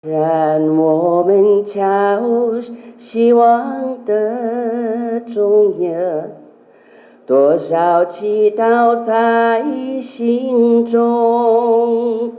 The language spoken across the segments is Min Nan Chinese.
讓我們敲希望的鐘呀，多少祈禱在心中。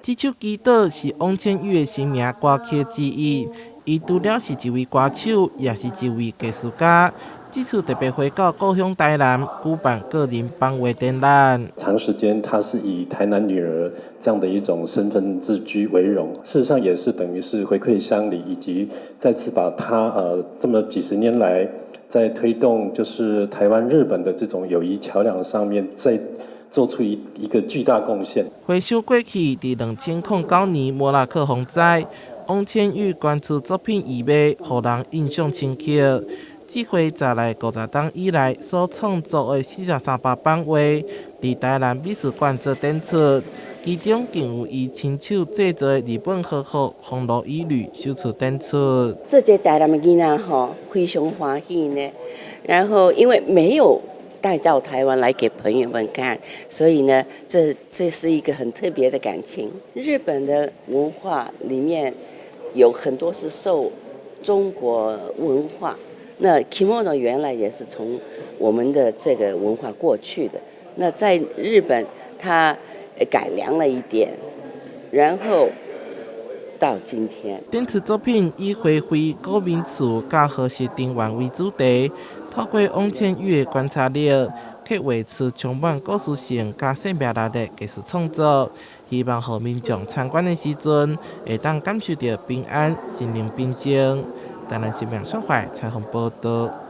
這首祈禱是王蒨雨的成名歌曲之一。伊除了是一位歌手，也是一位藝術家。這次特別回到故鄉台南舉辦個人版畫展覽。長時間，她是以台南女兒這樣的一種身份自居為榮，事實上也是等於是回饋鄉里，以及再次把她這麼幾十年來在推動就是台灣日本的這種友誼橋梁上面，再做出一個巨大貢獻。回想過去，佇2009年莫拉克風災，王蒨雨捐出作品義賣，予人印象深刻。這回再來50冬以來所創作的43幅版畫，佇台南美術館做展出，其中更有伊親手製作的日本和服《紅爐衣履》首次展出。這個台南的囡仔吼，非常歡喜呢。然後因為沒有帶到台灣來給朋友們看，所以呢，這是一個很特別的感情。日本的文化裡面有很多是受中國文化。那 kimono 原來也是從我們的這個文化過去的。那在日本，它改良了一點，然後到今天。展出作品以花卉、古民厝佮和式庭園為主題，透過王蒨雨的觀察力，刻畫出充滿故事性佮生命力的藝術創作，希望予民眾參觀的時陣，會當感受著平安、心靈平靜。台南新聞小懷採訪報導。